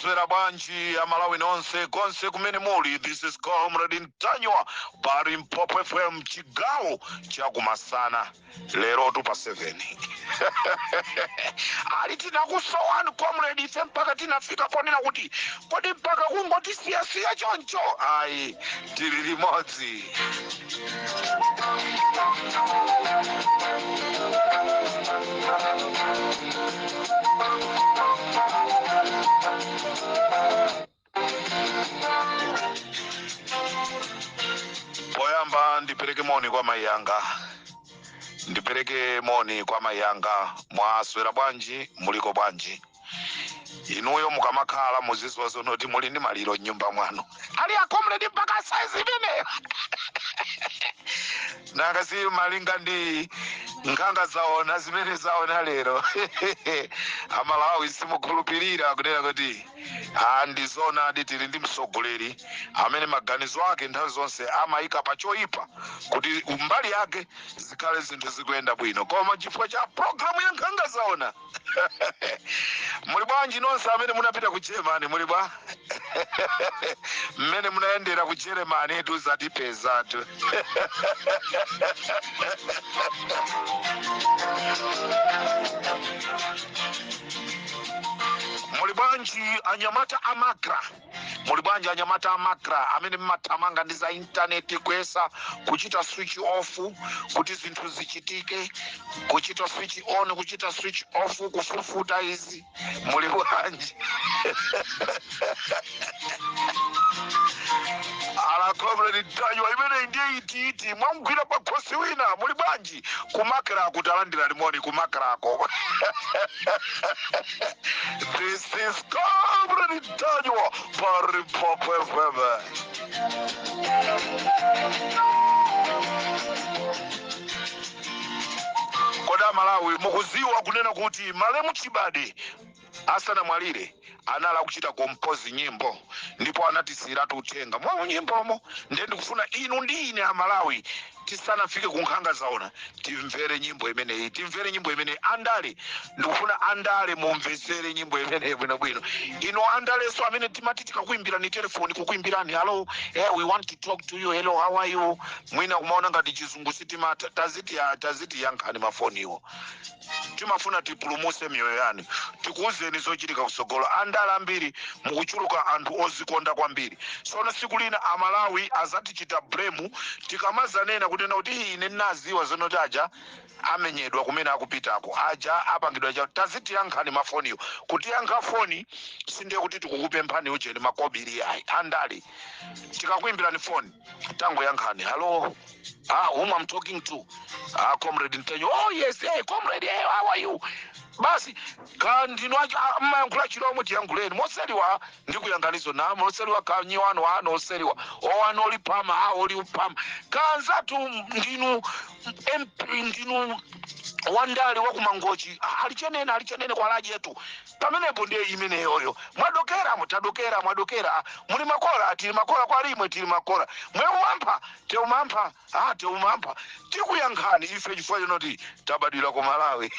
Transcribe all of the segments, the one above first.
Mwaswera bwanji Amalawi nonse konse kumene muli? This is Comrade Ntanyiwa pa Limpopo FM, chigawo chakumasana lero tu pa 7. Ali tinakusowani comrade, ife mpaka tinafika ponena kuti kodi mpaka kungotisiyasiya choncho? Ayi, tili limodzi. Poyamba ndipereke moni kwa mayi anga, ndipereke moni kwa mayi anga. Mwaswera bwanji? Muliko bwanji inuyo? Mukamakhala muziziwa zonoti muli ndi maliro m'nyumba mwanu. Ali a comrade mpaka saizi imeneyo? Nanga si malinga ndi nkhanga zaona zimene zaona lero? Amalawi simukhulupirira kunena kuti ndizonadi, tili ndi mtsogoleri amene maganizo ake nthawi zonse amayika pa choyipa kuti mbali yake zikhale zinthu zikuyenda bwino, koma chifukwa cha programu ya nkhanga zaona. Muli bwanji nonse amene munapita ku Germany? Muli bwa? Mmene munayendera ku Germany tuzatipezatu. Muli bwanji anyamata a MACRA? Muli bwanji anyamata a MACRA amene mmathamanga ndi za intaneti, kuyesa kuchita switch off kuti zinthu zichitike, kuchita switch on, kuchita switch off, kufufuta izi? Muli bwanji? Ala Comrade Ntanyiwa, imene ndiye itiiti mwamgwira pa khosi wina. Muli bwanji ku MACRA? Kutalandira limoni ku MACRAko. This is Comrade Ntanyiwa pa Limpopo FM. Kodi Amalawi mukuziwa kunena kuti malemu Chibade asanamwalire anali akuchita compose nyimbo, ndipo anatisiyiratu uthenga mwa nyimbomo? Ndiye ndikufuna inu ndi ine Amalawi, tisanafike ku nkhanga zaona, timvere nyimbo imeneyi, timvere nyimbo imeneyi. Andale, ndikufuna andale mumvetsere nyimbo imeneyi bwinobwino. Inu andalenso amene timati tikakuimbirani telefoni, kukuimbirani, "Hello, we want to talk to you. Hello, how are you?" Mwina kumaona ngati chizungu sitimata. Taziti taziti yankhani mafoniwo, timafuna tipulumuse miyoyo yanu, tikuwuzeni zochitika kusogolo. Andale ambiri mukuchuluka anthu ozikonda kwambiri. Sono siku lina Amalawi azatichita blame tikamazanena kunena kuti, "Ii, ine ndinaziwa zonoti aja amenyedwa kumene akupitako, aja apangidwa cha." Tazitiyankhani mafoniyo. Kutiyankha foni sindiye kuti tikukupemphani ujeni makobiri, ayi. Andale, tikakuimbirani foni tangoyankhani, "Hello, whom I'm talking to?" "Ah, Comrade Ntanyiwa." "Oh yes, hey comrade, hey, how are you?" Basi ka ndinu mmayankhula chilomwe, tiyankhuleni moseliwa ndikuyankhanizo na moseliwa kanyiwano ano oseliwa owano olipama a olipama kanzatu. Ndinu MP, ndinu wandale wakumangochi? Ah, alichenene alichenene kwa lajetu pamenepo. Ndiye imeneyoyo. Mwadokera, mutadokera, mwadokera. Muli makola? Tili makola kwa limwe, tili makola. Mweumampa teumampa, teumampa. Tikuyankhani ife chifukwa chonoti tabadwira ku Malawi.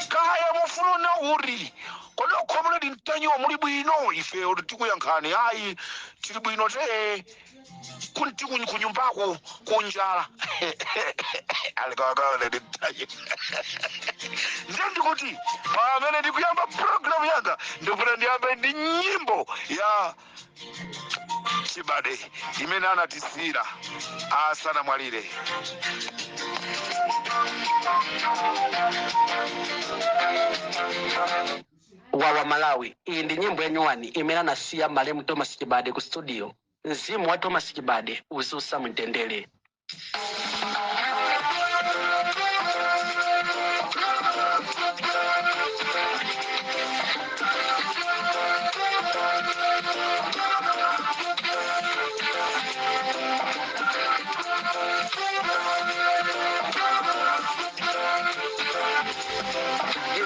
Kaya mufuna uri kodi Comrade Ntanyiwa muli bwino? Ife tikuyankhani, ayi, tili bwino, te kunti kunyumbako kunjala. Alikakale Ntanyiwa. Ndiye ndikuti pamene ndikuyamba programu yanga, ndikufuna ndiyambe ndi nyimbo ya Chibade imene anatisiyira asanamwalire. Wawa Malawi, iyi ndi nyimbo ya nyuwani imene anasiya malemu Thomas Chibade ku studio. Mzimu wa Thomas Chibade uziusa mtendere.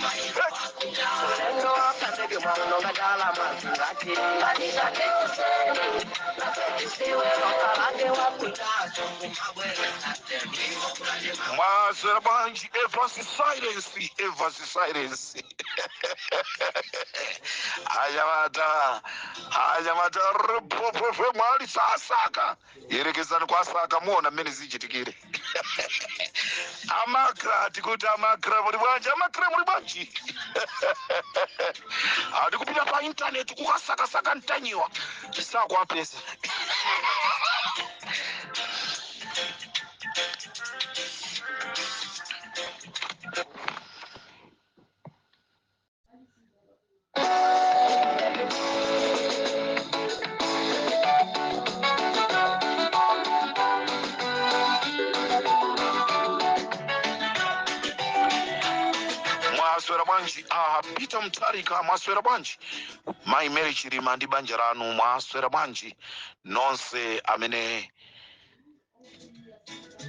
Ulendo wakandege mwaunonga ndalama zingati Mwaswera bwanji Evans Silence, Evans Silence. Anyamata, anyamata rpopopwe mwali sasaka. Yerekezani kwasaka muona mmene zichitikire. Amakra tikuti amakra muli bwanji, amakra muli bwanji. Atikupita pa intaneti kukasakasaka Ntanyiwa sakuapeza. Mwaswera bwanji aha Peter Mutharika, mwaswera bwanji mayi Mary Chilima ndi banja lanu, mwaswera bwanji nonse amene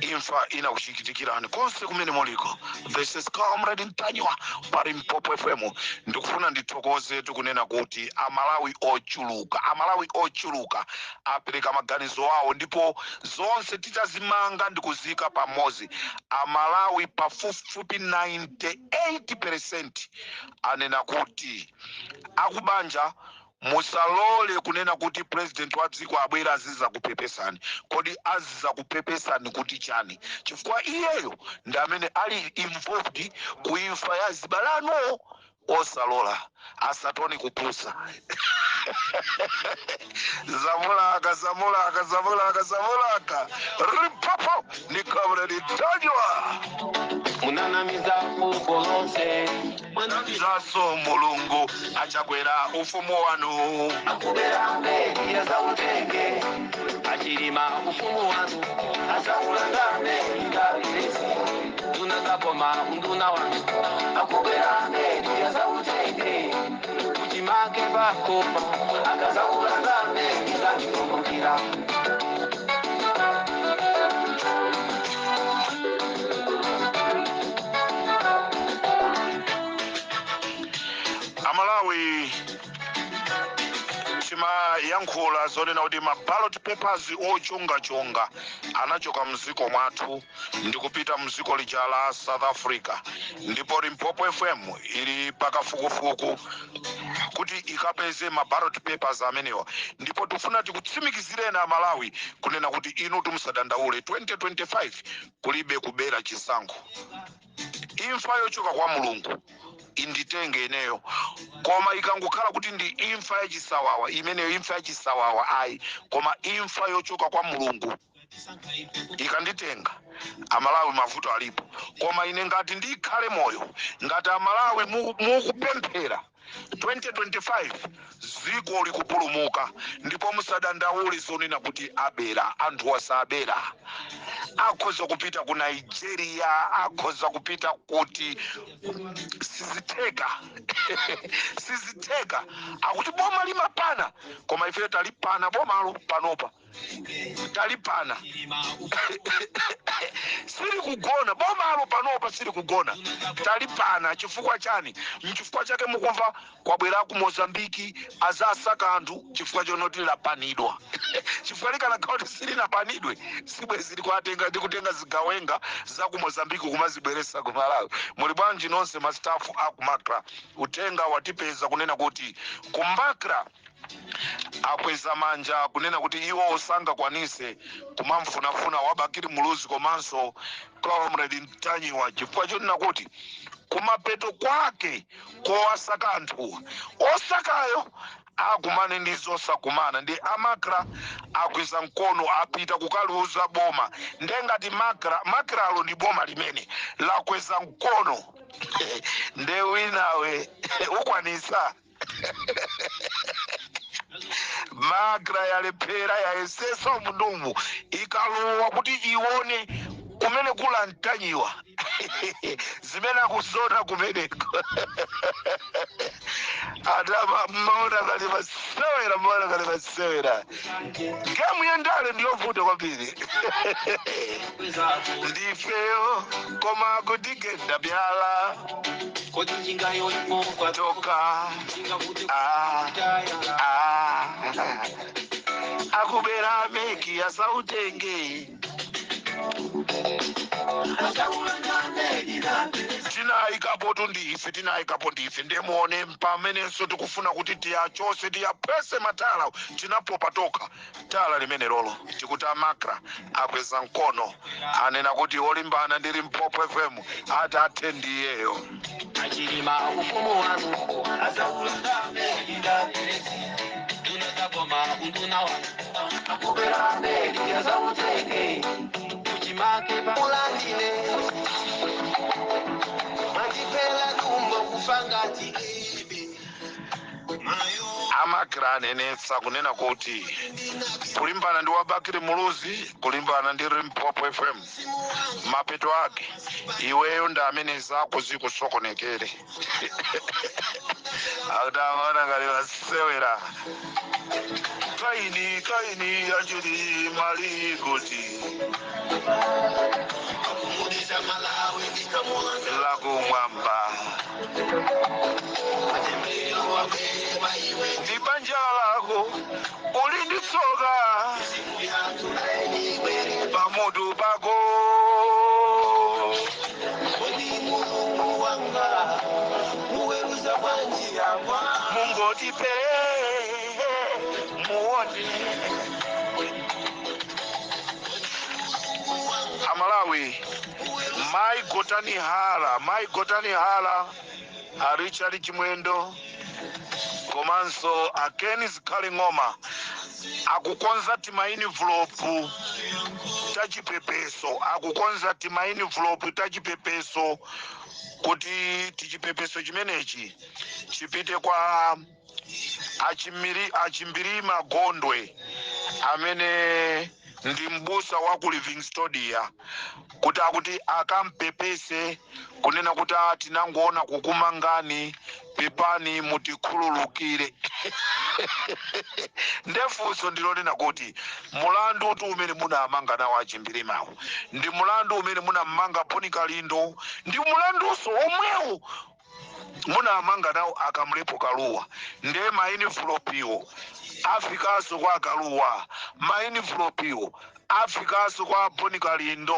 imfa inakuchitikirani konse kumene muliko. This is Comrade Ntanyiwa pa Limpopo FM. Ndikufuna ndithokoze tikunena kuti Amalawi ochuluka, Amalawi ochuluka apereka maganizo awo, ndipo zonse titazimanga ndikuzika pamodzi, Amalawi pafupifupi 98% anena kuti akubanja musalole kunena kuti president wa dziko abwera aziza kupepesani. Kodi aziza kupepesani kuti chani? Chifukwa iyeyo ndi amene ali involved ku imfa ya zibalano. Osalola asatoni kupusa. Zamulaka, zamulaka, zamulaka, zamulaka. Limpopo ni Comrade Ntanyiwa. Munanamiza fuko lonse. Zaso Mulungu achakwera ufumu wanu akubera mberi azautenge achilima ufumu wanu azaulanga mberi kabinesi nduna unduna wanu akubera mberi azautenge kuchimake pakoma akazaulanga mberi zandikumbukira. Amalawi timayankhula zonena kuti ma ballot papers ochongachonga anachoka mziko mwathu ndikupita mziko lija la South Africa, ndipo Limpopo FM ili pakafukufuku kuti ikapeze ma ballot papers amenewa, ndipo tifuna tikutsimikizireni Amalawi kunena kuti inu tumusadandaule, 2025 kulibe kubera chisankho. Imfa yochoka kwa Mulungu inditenge ineyo, koma ikangokhala kuti ndi imfa yachisawawa imeneyo, imfa yachisawawa ayi, koma imfa yochoka kwa Mulungu ikanditenga, Amalawi mavuto alipo. Koma ine ngati ndikhale moyo, ngati Amalawi mukupemphera, 2025 ziko likupulumuka, ndipo musadandaule zonena kuti abera. Anthu asabera, akhoza kupita ku Nigeria, akhoza kupita kuti sizitheka, sizitheka. Akuti boma limapana, koma ife talipana bomalo panopa, talipana, sili kugona bomalo panopa, sili kugona, talipana. Chifukwa chani? Mchifukwa chake mukumva kwabwera ku Mozambiki azasaka anthu, chifukwa chonoti lapanidwa. Chifukwa likanakhala kuti silinapanidwe, sibwezi likuatenga ndi kutenga zigawenga za ku Mozambiki kumazibweresa ku Malawi. Muli bwanji nonse ma staff aku MACRA? Uthenga watipeza kunena kuti ku MACRA akweza manja kunena kuti iwo sangakwanise kumamfunafuna wabakiri Muluzi komanso Comrade Ntanyiwa, chifukwa chonena kuti kumapeto kwake kowasaka anthu osakayo akumane ndi zosakumana. Ndi a MACRA akweza mkono, apita kukaluza boma. Ndengati MACRA, MACRAlo ndi boma limene lakweza mkono, nde winawe ukwanisa? MACRA yalephera, yayesesa mundumu ikalowa kuti ione Kumene kula Mtanyiwa, zimene akusona kumeneko, atama maona kale masewera, maona kale masewera. Game yendale ndiyovuta kwambiri. Ndifeyo koma kutigenda byala. Kodi njingayo ipokwa? Toka. Njinga kuti Ah, tayala. Ah, akubera MEC asautenge. Tinayikapo tundife, tinayikapo ndife. Ndemuone pamenenso tikufuna kuti tiyachose, tiyaphwese matala. Tinapopa toka tala limene lolo. Tikuti a MACRA akweza mkono, anena kuti olimbana ndi Limpopo FM ati athe ndiyeyo. Achilima, ufumu wanu azaulanda nduna zaboma, unduna wanu akubera MEC azautenge kuchimake Mulandile mandipela dumbo kufa ngati ibi mayo. A MACRA anenetsa kunena kuti kulimbana ndi wabakiri Muluzi, kulimbana ndi Limpopo FM, mapeto ake iweyo ndi amene zako zikusokonekere. Akuti amaona ngati masewera. Kaini, kaini achili mali kuti Akumudisa Malawi ndikamulanza. Lakumwamba. Matembero wabwere maiwe. Ndi banja lako uli ndi tsoka. Simu yathu nayenibwere. Pamutu pako. Kodi Mulungu wanga muweruza bwanji yagwa? Mungotipe muone. Amalawi, Mai Gotani Hala, Mai Gotani Hala, a Richard Chimwendo komanso a Kenis Kaling'oma akukonza tima envelope tachipepeso, akukonza tima envelope tachipepeso kuti tichipepeso chimenechi chipite kwa Achimbirima Gondwe amene ndi mbusa wa ku Livingstonia, kuti akuti akampepese kunena kuti, "Ah, tinangoona kukumangani, pepani, mutikhululukire." Ndefunso ndilonena kuti mulandu uti umene munamanga nawo Achimbirimawo ndi mulandu umene munamanga Boni Kalindo, ndi mulandunso omwewu munamanga nawo Akamlepo Kaluwa? Ndiye ma envelope-wo afikanso kwa Kaluwa, ma envelope-wo afikanso kwa Boni Kalindo.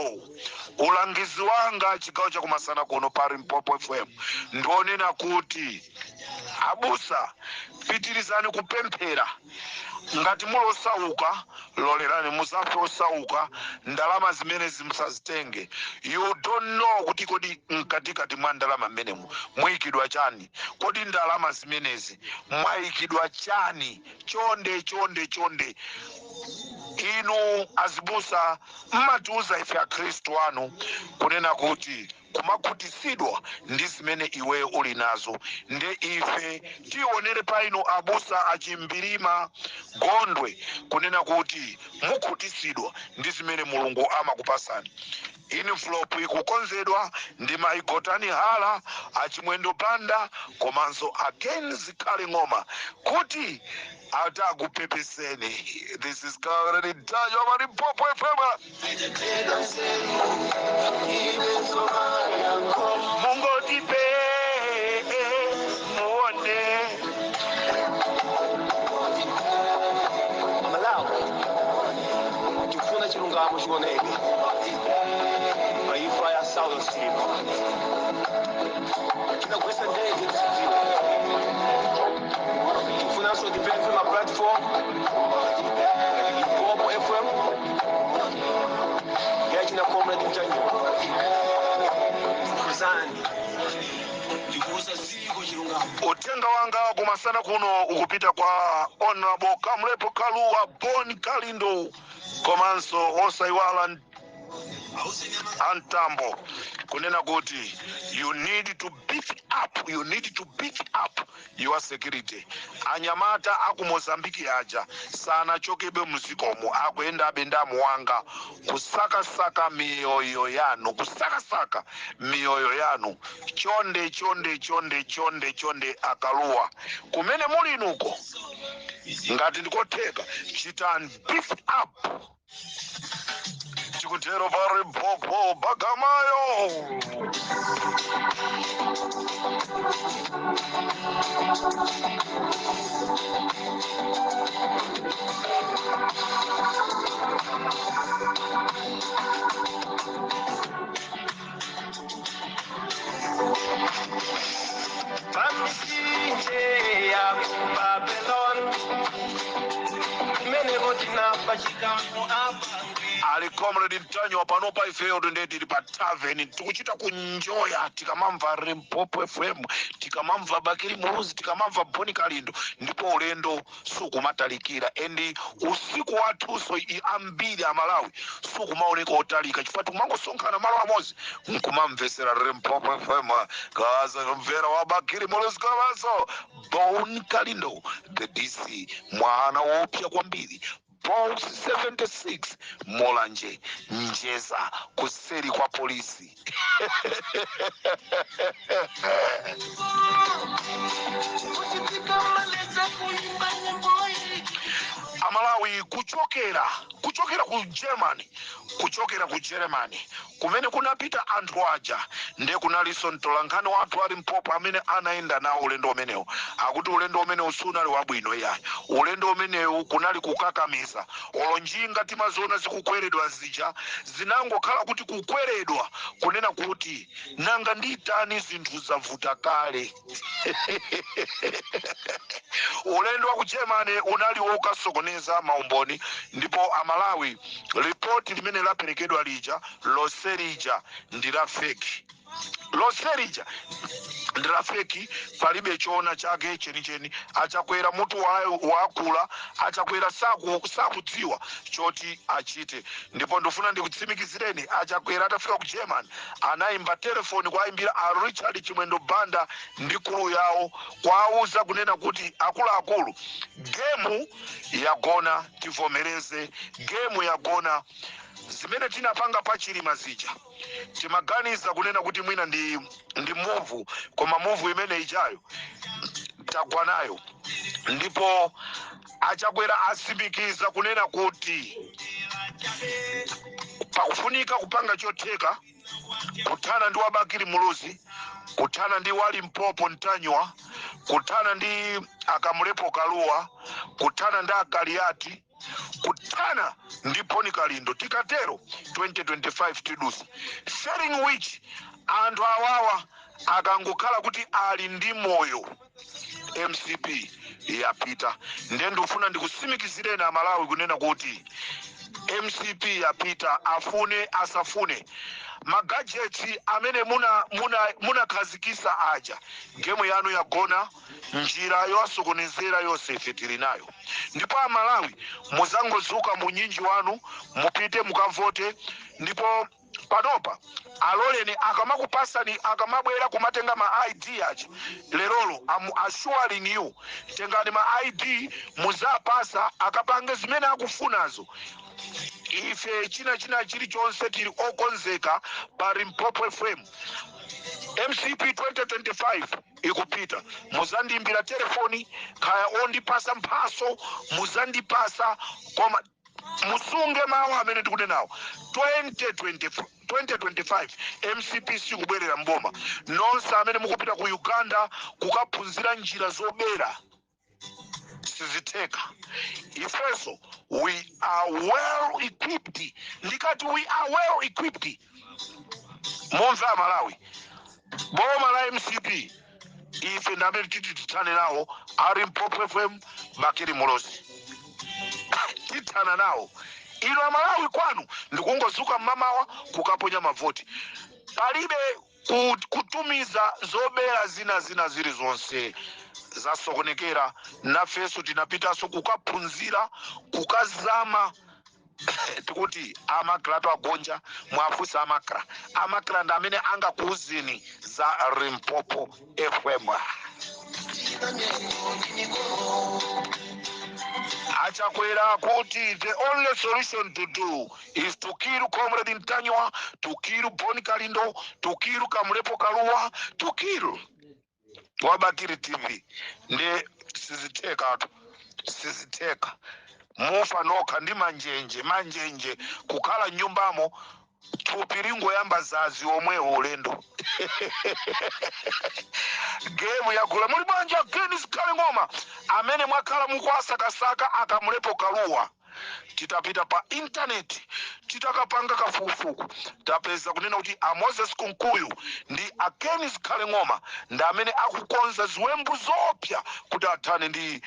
Ulangizi wanga chigawo chakumasana kuno pa Limpopo FM ndionena kuti abusa, pitirizani kupemphera. Ngati muli osauka, lolerani musafe osauka. Ndalama zimene musazitenge. You don't know kuti kodi mkatikati mwa ndalama mmenemu mwayikidwa chani, kodi ndalama zimenezi mwayikidwa chani? Chonde, chonde, chonde, inu azibusa, mmatiuza ife akhristu anu kunena kuti kumakhutisidwa ndi zimene iweyo uli nazo. Nde ife tionere pa inu abusa Achimbirima Gondwe kunena kuti mukhutisidwa ndi zimene Mulungu amakupasani. Envelope ikukonzedwa ndi Maigotani Hala, Achimwendo Banda komanso Akenzi Kale Ng'oma kuti atakupepeseni. This is Comrade Ntanyiwa pa Limpopo FM. Mungotipe muone. Malawi, tikufuna chilungamo chioneke pa imfa ya Saulos Chilima. Tinagwesa ndege tisidziwa. Tikufunanso tipemphe ma platform ngati Limpopo FM yachina Comrade Mtanyiwa, fufuzani ndikuuza ziko chilungamo. Uthenga wanga kumasana kuno ukupita kwa Honorable Kamlepo Kaluwa, Bon Kalindo komanso osaiwala Antambo kunena kuti you need to beef up, you need to beef up your security. Anyamata aku Mozambiki aja sanachokebe muzikomo, akuyendabe ndamuwanga kusakasaka miyoyo yanu, kusakasaka miyoyo yanu. Chonde, chonde, chonde, chonde, chonde, akaluwa kumene muli inuko, ngati ndikotheka chitani beef up. Tikutero pari popo Bagamayo. Pamisinje ya ku Babylon imeneko tinapachikamo apangwe. Ali Comrade Mtanyiwa panopa. Ifeyo ndiye tili pa tavern, tikuchita kunjoya tikamamva Limpopo FM, tikamamva Bakili Muluzi, tikamamva Boni Kalindo, ndipo ulendo sukumatalikira. And usiku wathunso ambiri Amalawi sukumaoneka otalika chifukwa tikumangosonkhana malo amodzi nkumamvesera Limpopo FM, kaza kumvera wa Bakili Muluzi komanso Bon Kalindo the DC, mwana wopya kwambiri. Box 76, Mulanje, Njeza, kuseri kwa polisi. Kuti tikamaliza kuimba nyimbo iyi. Amalawi, kuchokera ku Germany, kuchokera ku Germany kumene kunapita anthu aja, ndiye kunalinso mtolankhani wathu ali Mpopo amene anayenda nawo ulendo umenewu. Akuti ulendo umenewu sunali wabwino yayi. Ulendo umenewu kunali kukakamiza. Olo njinga timaziona zikukweredwa zija, zinangokhala kuti kukweredwa kunena kuti nanga nditani, zinthu zavuta kale. Ulendo wa ku Germany unali wokasokoneza maumboni. Ndipo Amalawi, ripoti limene laperekedwa lija lonse lija ndi la fake, lonse lija ndi la fake, palibe choona chake chenicheni. Achakwera mutu wakula, Achakwera sakudziwa choti achite. Ndipo ndifuna ndikutsimikizireni, Achakwera atafika ku Germany anayimba telefoni kwayimbira a Richard Chimwendo Banda ndi crew yawo, kwauza kunena kuti akuluakulu, game yagona, tivomereze, game yagona. Zimene tinapanga pachilima zija timaganiza kunena kuti mwina ndi move, koma move imene ijayo tagwa nayo. Ndipo Achakwera asimikiza kunena kuti pakufunika kupanga chotheka kuthana ndi wabakili Muluzi, kuthana ndi wali Mpopo Ntanywa, kuthana ndi Akamulepo Kaluwa, kuthana ndi Akaliati, kuthana ndi Boni Kalindo. Tikatero 2025 tidusa. Failing which, anthu awawa akangokhala kuti ali ndi moyo, MCP yapita. Ndiye ndikufuna ndikutsimikizireni Amalawi kunena kuti MCP yapita, afune asafune. Ma gadgets amene munakhazikisa aja, game yanu yagona. Njira yowasokonezera yonse ife tili nayo. Ndipo Amalawi, muzangozuka munyinji wanu, mupite mukavote. Ndipo panopa aloleni akamakupasani, akamabwera kumatenga ma ID aja lerolo, I'm assuring you, tengani ma ID muzapasa akapange zimene akufunazo. Ife china chilichonse tili okonzeka pa Limpopo FM. MCP 2025 ikupita. Muzandiimbira telefoni, khaya ondipasa mphaso muzandipasa, koma musunge mawu amene tikunenawo: 2020, 2025 MCP sikubwerera mboma. Nonse amene mukupita ku Uganda kukaphunzira njira zobera, sizitheka. Ifenso we are well equipped. Ndikati we are well equipped, mumve Amalawi, boma la MCP ife ndamene titi tithane nawo. A Limpopo FM, Bakili Muluzi, tithana nawo. Inu Amalawi, kwanu ndikungozuka mmamawa kukaponya mavoti, palibe kutumiza zobera zina zina zilizonse zasokonekera. Nafenso tinapitanso kukaphunzira, kukazama. Tikuti a MACRA to agonja. Mwafunsa a MACRA, a MACRA ndi amene angakuuzeni za Limpopo FM. Achakwera kuti the only solution to do is to kill Comrade Mtanyiwa, to kill Boni Kalindo, to kill Kamlepo Kalua, to kill wa Bakili TV. Ndi sizithekatu, sizitheka. Mufa nokha ndi manjenje, manjenje kukhala nyumbamo, thupi lingoyamba zazi omwewo ulendo. Game yakula. Muli bwanja Kenis Kale Ng'oma amene mwakhala mukuwasakasaka a Kamlepo Kalua? Titapita pa intaneti, titakapanga kafukufuku, tapeza kunena kuti a Moses Kunkuyu ndi a Kenis Khale Ng'oma ndi amene akukonza ziwembu zopya kuti athane ndi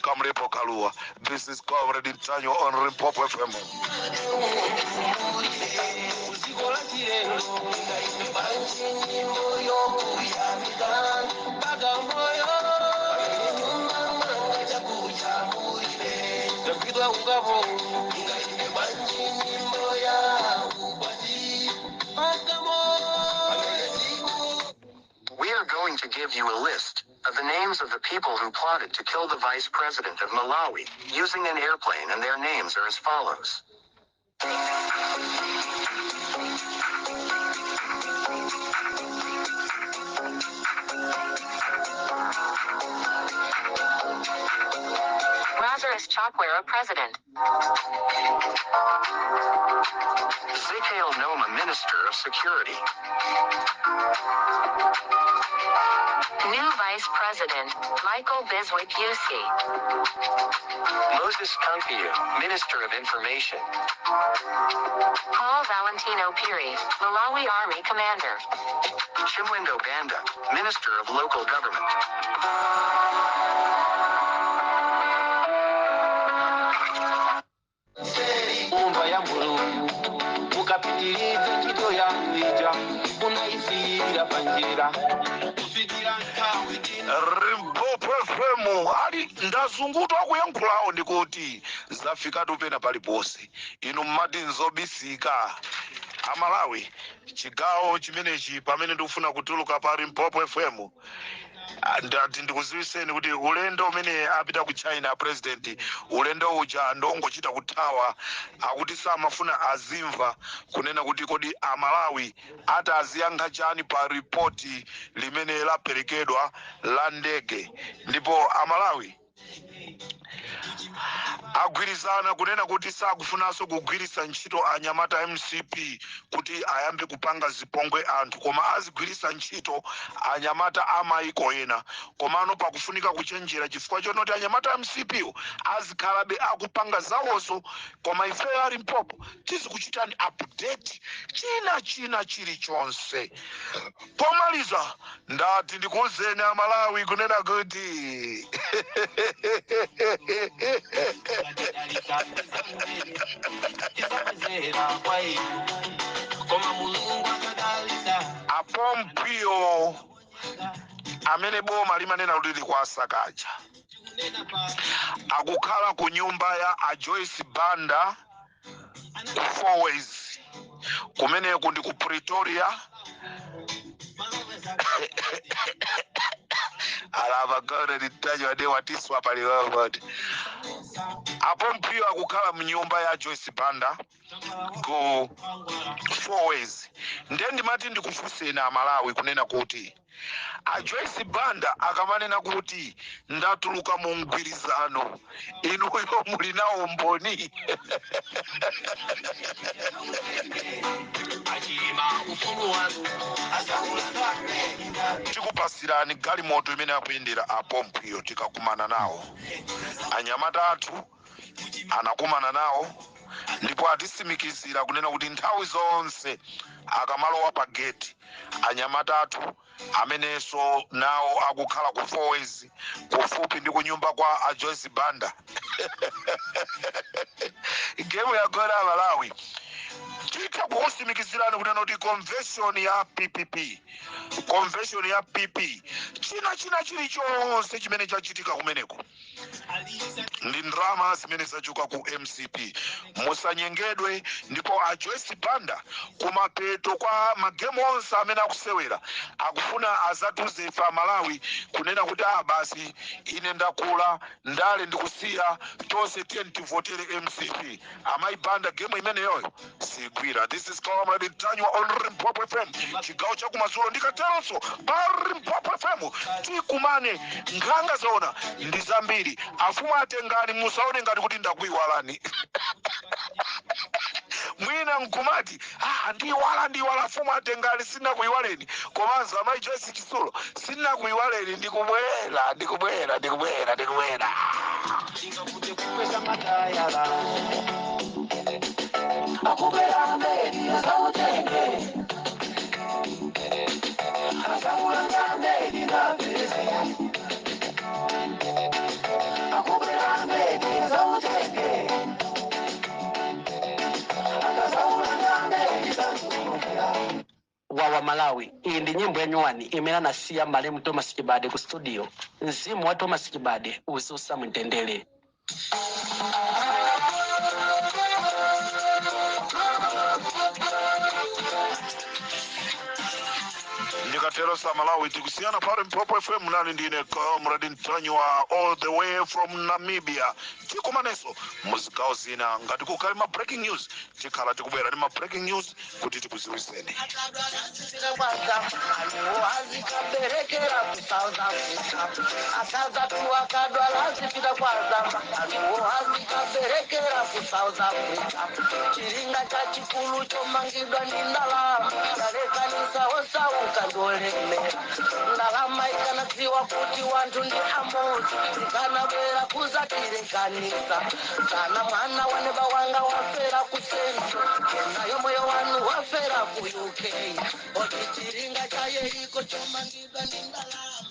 Kamlepo Kalua. This is Comrade Mtanyiwa on Limpopo FM. Uziko la chilendo nyimbo yokuyamika Bagamoyo tagwidwa ungavo nyimbo ya ukwati Bagamoyo. We are going to give you a list of the names of the people who plotted to kill the vice president of Malawi using an airplane, and their names are as follows. Lazarus Chakwera, president. Zikael Noma, minister of security. New vice president, Michael Biswick UC. Moses Kunkuyu, minister of information. Paul Valentino Piri, Malawi Army commander. Chimwendo Banda, minister of local government. Umva ya Mulungu mukapitiriza ntchito yanu ija munayisiyira panjira kufikira nthawi ina. Limpopo FM ali ndazungutu akuyankhulawo, ndikuti zafikatu pena paliponse. Inu mmati nzobisika. Amalawi, chigawo chimenechi pamene ndikufuna kutuluka pa Limpopo FM, ndati ndikuziwiseni kuti ulendo umene apita ku China president, ulendo uja ndongochita kuthawa. Akuti samafuna azimva kunena kuti kodi Amalawi ati aziyankha chani pa ripoti limene laperekedwa la ndege. Ndipo Amalawi agwirizana kunena kuti sakufunanso kugwiritsa ntchito anyamata MCP kuti ayambe kupanga zipongwe anthu, koma azigwiritsa ntchito anyamata amayiko ena. Komano pakufunika kuchenjera chifukwa chonoti anyamata MCP wo azikhalabe akupanga zawozo, koma ifeyo a Limpopo tizikuchitani update china china chilichonse. Pomaliza ndati ndikuwuzeni Amalawi kunena kuti Ukatidalitsa tisapezera kwa inu koma Mulungu akadalitsa. A Pompeo amene boma limanena kuti likuwasakaja Tikunena pa akukhala ku nyumba ya a Joyce Banda ku Fourways, kumeneku ndi ku Pretoria. Maloweza. Alava gone litajwa de watiswa paliwavoti. A Pompeo akukhala mnyumba ya Joyce Banda ku Fourways. Ndiye ndimati ndikufunseni Amalawi kunena kuti a Joyce Banda akamanena kuti ndatuluka mu mgwirizano, inuyo muli nawo mboni? Achilima ufulu wanu asakulanda. Tikupasirani galimoto imene akuyendera a Pompeo tikakumana nawo. Anyamata athu anakumana nawo ndipo atisimikizira kunena kuti nthawi zonse akamalowa pa gate, anyamata athu amenenso nawo akukhala ku Fourways kufupi ndi kunyumba kwa a Joyce Banda. Game yagona, Malawi. Titha kukusimikizirani kunena kuti convention ya PPP, convention ya PP, china chilichonse chimene chachitika kumeneko ndi ndalama zimene zachoka ku MCP. Musanyengedwe. Ndipo a Joyce Banda, kumapeto kwa magemu onse amene akusewera, akufuna azatuze ife Amalawi kunena kuti, "Ah, basi, ine ndakula, ndale ndikusiya, tonse tiye tivotere MCP." Amayi Banda, gemu imeneyoyo sigwira. This is Comrade Ntanyiwa on Limpopo FM, chigawo chakumadzulo. Ndikateronso pa Limpopo FM tikumane. Nkhanga zaona ndi zambiri. Afumu atengani, musaone ngati kuti ndakuyiwalani. Mwina nkumati, "Ah, ndiwala, ndiwala." Afumu atengani, sinakuyiwaleni. Komanso amayi Joyce Chisulo, sinakuyiwaleni. Ndikubwera, ndikubwera, ndikubwera, ndikubwera. Ingakute kukweza matayala, akubera mbedi azautenge, azakulanga mbedi na pezi, akubera mbedi azautenge, akazakulanga mbedi zakulukira. Wawa Malawi, iyi ndi nyimbo ya nyuwani imene anasiya malemu Thomas Chibade ku studio. Mzimu wa Thomas Chibade uziusa mtendere. Ndikatero sa Malawi, tikusiyana pale Limpopo FM. Nani ndine Comrade Ntanyiwa, all the way from Namibia. Tikumanenso muzigawo zina. Ngati kukhale ma breaking news, tikhala tikubwera ndi ma breaking news kuti tikuziwiseni. Akadwala azikaberekera ku South Africa, akazatu akadwala azipita kwa Zamba, anuwo azikaberekera ku South Africa. Chiringa cha chikulu chomangidwa ndi ndalama chalekanisa osauka ndolemera. Ndalama ikanadziwa kuti wanthu ndi amodzi, ikanabwera kuzatilekanisa. Kana mwana waneba wanga wafera ku Central, nayo moyo wanu wafera ku UK, oti chiringa cha Yeriko chomangidwa ndi ndalama.